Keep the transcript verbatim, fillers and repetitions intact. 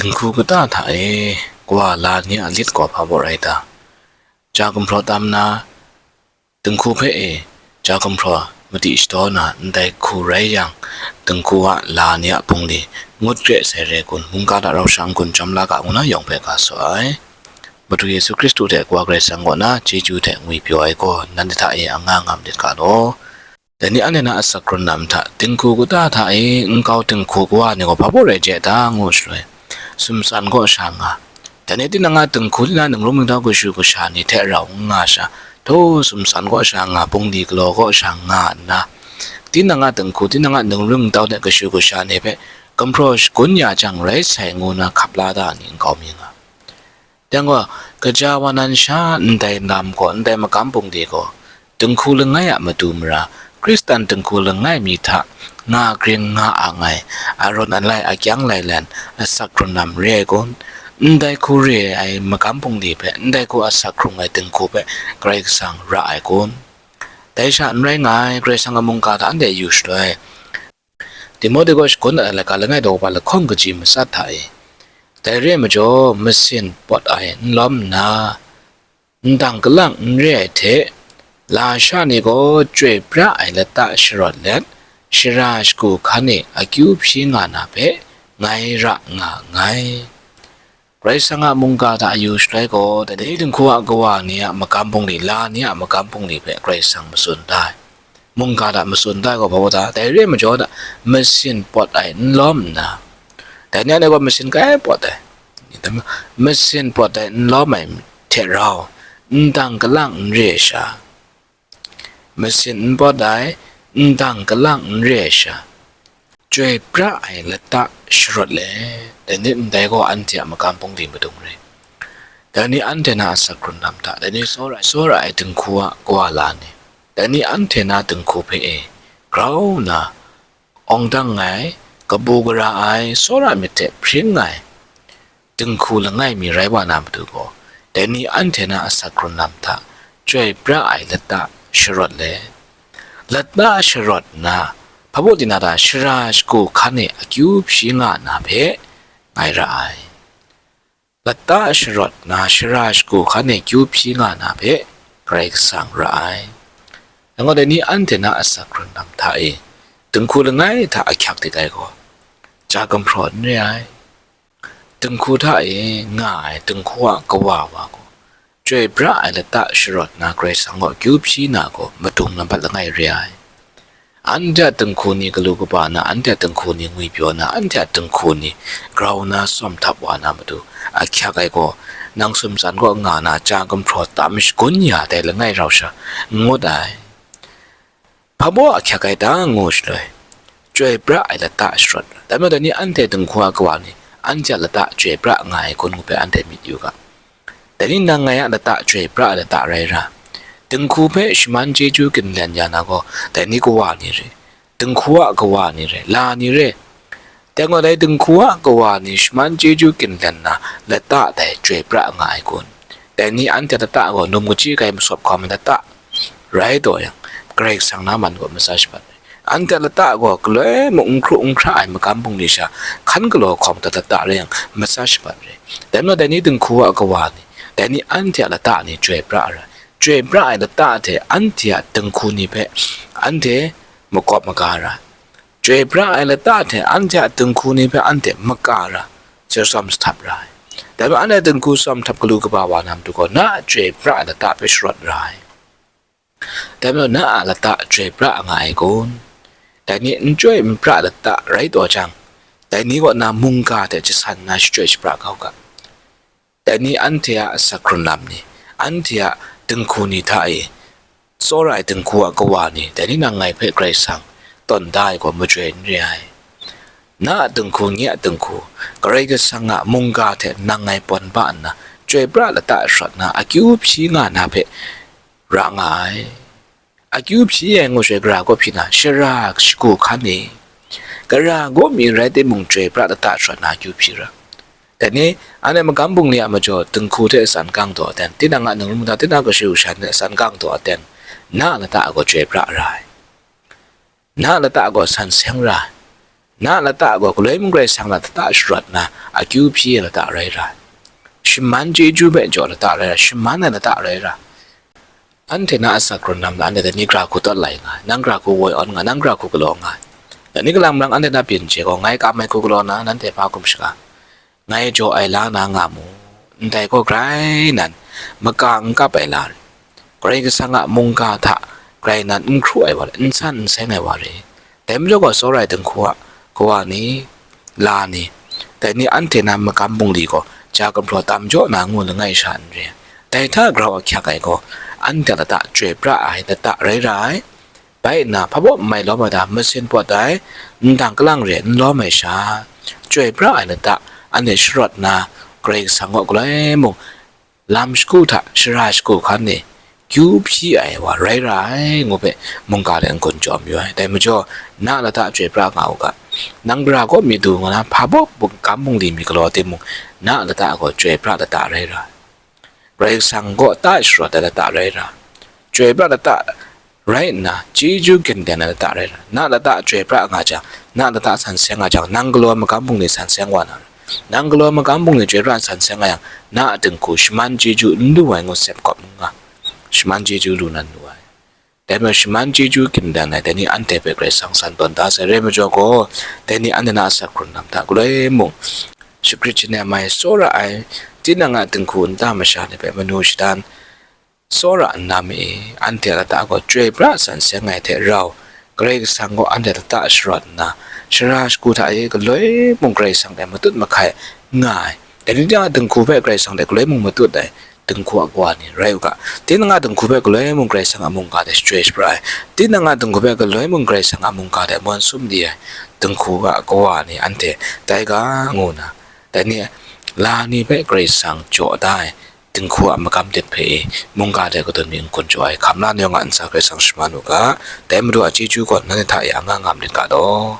Dinghku kata hta e kawa la ni a lit gaw hpa baw rai ta? Cha gumhpraw tam na, dinghku hpe e cha gumhpraw madi shadaw na ndai hku rai yang, dinghku a la ni a bungli ngut kre sai re kun, mungga hta rau sha n-gun chyawm la ga ngu na yawng hpe ga saw ai. Madu Yesu Hkristu hte Kawa Karai Kasang kaw na chyeju hte ngwipyaw ai gaw, nanhte hta e anga nga malit ga law. Dai ni anhte na asak hkrun lam hta, dinghku kata hta e nkau dinghku kawa ni gaw hpa baw rai je ta ngu shaloi, sumsan kaw sha nga. Dai ni tinang a dinghku, tinang a ningrum ningtau kashu kasha ni hte rau n nga sha, htaw sumsan kaw sha nga, bungli galaw kaw sha nga nna, tinang a dinghku, tinang a ningrum ningtau hte kashu kasha ni hpe gumhpraw shagun ya jang rai sai ngu na hkap la da ni nkau mi nga. Dang gaw, kaja wa nan sha ndai lam gaw, ndai magam bungli gaw, dinghku langai a matu mara, Hkristan dinghku langai mi hta nga gring nga ang ai, a rawn a lai, a kyang lailan, asak hkrun lam re ai kun? Ndai hku re ai magam bungli hpe, ndai hku asak hkrung ai dinghku hpe Karai Kasang ra ai kun? Dai sha n rai nga ai, Karai Kasang a mungga hta anhte yu shaloi, Timote gaw shagun ai laika langai daw kaba lahkawng kaji matsat hta e. Dai re ai majaw, masin pawt ai n lawm nna, ndang kalang n re ai hte, lasha ni gaw chyoi pra ai lata sharawt let, shara shagu hkan e akyu hpyi nga na hpe ngai ra nga nngai. Karai Kasang a mungga hta yu shaloi gaw, dai dinghku a kawa ni a magam bungli, la ni a magam bungli hpe Karai Kasang matsun da ai. Mungga hta matsun da ai gaw hpa baw ta? Dai re ai majaw hta, masin pawt ai n lawm nna, dai ni anhte gaw masin kai pawt ai, masin pawt ai n lawm ai hte rau, ndang kalang n re ai sha, masin n pawt ai, ndang kalang n re ai sha, chyoi pra ai lata sharawt let, dai ni ndai gaw anhte a magam bungli madung re. Dai ni anhte na asak hkrun lam hta, dai ni tsawra, tsawra ai dinghku a kawa la ni, dai ni anhte na dinghku hpe e grau nna, awng dang ai, kabu gara ai, tsawra myit hte hpring ai dinghku langai mi rai wa na matu gaw, dai ni anhte na asak hkrun lam hta chyoi pra ai lata sharawt let, lata sharawt nna, hpa baw di na ta, shara shagu hkan e akyu hpyi nga na hpe ngai ra ai. Lata sharawt nna, shara shagu hkan e kyu hpyi nga na hpe Karai Kasang ra ai. Dang gaw, dai ni anhte na asak hkrun lam hta e dinghku langai hta ahkyak dik ai gaw, cha gumhpraw n re ai. Dinghku hta e nga ai dinghku a kawa wa gaw, chyoi pra ai lata sharawt nna Karai Kasang gaw akyu hpyi na gaw, madung nambat langai re ai. Anhte a dinghku ni galu kaba na, anhte a dinghku ni ngwipyaw na, anhte a dinghku ni grau na tsawm htap wa na matu ahkyak ai gaw, nang sumsan kaw nga na, cha gumhpraw tam shagun ya dai langai rau sha n ngut ai. Hpa baw ahkyak ai ta ngu shaloi, chyoi pra ai lata sharawt. Dai majaw, dai ni anhte dinghku a kawa ni, anhte a lata chyoi pra nga ai kun ngu hpe anhte myit yu ga. Dai ni nang ngai a lata chyoi pra ai lata rai ra, dinghku hpe shaman chyeju ginlen ya na gaw, dai ni kawa ni re, dinghku a kawa ni re, la ni re. Dai gaw, dai dinghku a kawa ni shaman chyeju ginlen na lata dai chyoi pra nga ai kun? Dai ni anhte a lata gaw num kachyi kai masawp hkawm ai lata rai taw yang, Karai Kasang na man gaw matsa shabat ai. Anhte a lata gaw galoi mung n hkru n hkra ai magam bungli sha hkan galaw hkawm dat lata rai yang, matsa shabat re. Dai majaw, dai ni dinghku a kawa ni, dai ni anhte a lata ni chyoi pra ra, chyoi pra ai lata hte anhte a dinghku ni hpe anhte makawp maga ra, chyoi pra ai lata hte anhte a dinghku ni hpe anhte maka ra, chyoi tsawm sahtap ra ai. Dai majaw, anhte dinghku tsawm htap galu kaba wa na matu gaw, na a chyoi pra ai lata hpe sharawt ra ai. Dai majaw, na a lata chyoi pra nga ai kun? Dai ni n chyoi n pra lata rai taw jang, dai ni kaw na mungga hte jasan nna shachyoi shapra kau ga. Dai ni anhte a asak hkrun lam ni, anhte a dinghku ni hta e tsawra ai dinghku a kawa ni, dai ni nang ngai hpe Karai Kasang tawn da ai gaw, majoi n re ai. Na a dinghku, nye a dinghku, Karai Kasang a mungga hte nang ngai pawn ba nna, chyoi pra lata sharawt na, akyu hpyi nga na hpe ra nga ai. Akyu hpyi ai ngu shaloi, gara kaw hpyi na, shara shagu hkan e, gara kaw mi rai timung, chyoi pra lata sharawt na akyu hpyi ra. Dai ni, anhte magam bungli a majaw dinghku hte tsan kang taw aten, tinang a ningrum ningtau, tinang a kashu kasha ni hte tsan kang taw aten, na a lata gaw chyoi pra ra ai. Na a lata gaw san seng ra ai. Na lata gaw galoi mung Karai Kasang na lata sharawt na, akyu hpyi ai lata rai ra. Shaman chyeju hpe jaw lata rai ra, shaman ai lata rai ra. Anhte na asak hkrun lam na, anhte dai ni gra hku tawt lai nga ai, nang gra hku woi awn nga ai, nang gra hku galaw nga ai. Dai ni kalang marang anhte na byin chye gaw, ngai kam ai hku galaw na, nanhte hpa hkum shaga, ngai jaw ai la na nga mu, ndai gaw grai nan, maka n kap ai la rai. Karai Kasang a mungga hta grai nan n hkru ai wa rai, n san n seng ai wa rai. Dai majaw gaw, tsawra ai dinghku a kawa ni, la ni, dai ni anhte na magam bungli gaw ja gumhpraw tam jaw na ngu langai sha n re. Dai hta grau ahkyak ai gaw, anhte a lata chyoi pra ai lata rai ra ai. Bai nna, hpa baw n mai lawm ai hta masin pawt ai, ndang kalang re n lawm ai sha, chyoi pra ai lata anhte sharawt nna, Karai Kasang kaw galoi mung lam shagu hta shara shagu hkan ni kyu hpyi ai wa rai ra ai, ngu hpe mungga de n-gun jaw mayu ai. Dai majaw, na lata chyoi pra nga u ga, nang gara kaw mi du nga na, hpa baw bung-, kam bungli mi galaw timung, na lata gaw chyoi pra lata rai ra ai. Karai Kasang kaw ta sharawt ai lata rai ra, chyoi pra lata rai nna, chyeju gindeng ai lata rai ra. Na lata chyoi pra nga jang, na lata san seng nga jang, nang galaw ai magam bungli san seng wa na ra. Nang galaw ai magam bungli chyoi pra san seng nga yang, na a dinghku shaman chyeju n lu ai ngu sep kawp n nga, shaman chyeju lu nan lu ai. Dai majaw, shaman chyeju gindeng ai dai ni anhte hpe Karai Kasang san tawn da sai, rai majaw gaw, dai ni anhte na asak hkrun lam hta galoi mung shagrit shanem ai, tsawra ai, tinang a dinghku nta masha ni hpe manu shadan tsawra nna mi, anhte a lata gaw chyoi pra san seng ai hte rau, Karai Kasang gaw anhte lata sharawt nna, shara shagu hta e galoi mung Karai Kasang hpe matut mahkai nga ai. Dai ni a dinghku hpe Karai Kasang hte galoi mung matut ai dinghku a kawa ni rai u ga, tinang a dinghku hpe galoi mung Karai Kasang a mungga hte shachyoi shapra ai, tinang a dinghku hpe galoi mung Karai Kasang a mungga hte mawn sum di ai dinghku a kawa ni anhte tai ga, ngu nna, dai ni, la ni hpe Karai Kasang jaw da ai dinghku a magam lit hpe i mungga de kadun mi n-gun jaw ai hkam la ni yawng a ntsa Karai Kasang shaman u ga, dai Madu a chyeju gaw nanhte hta e a nga nga malit ga law.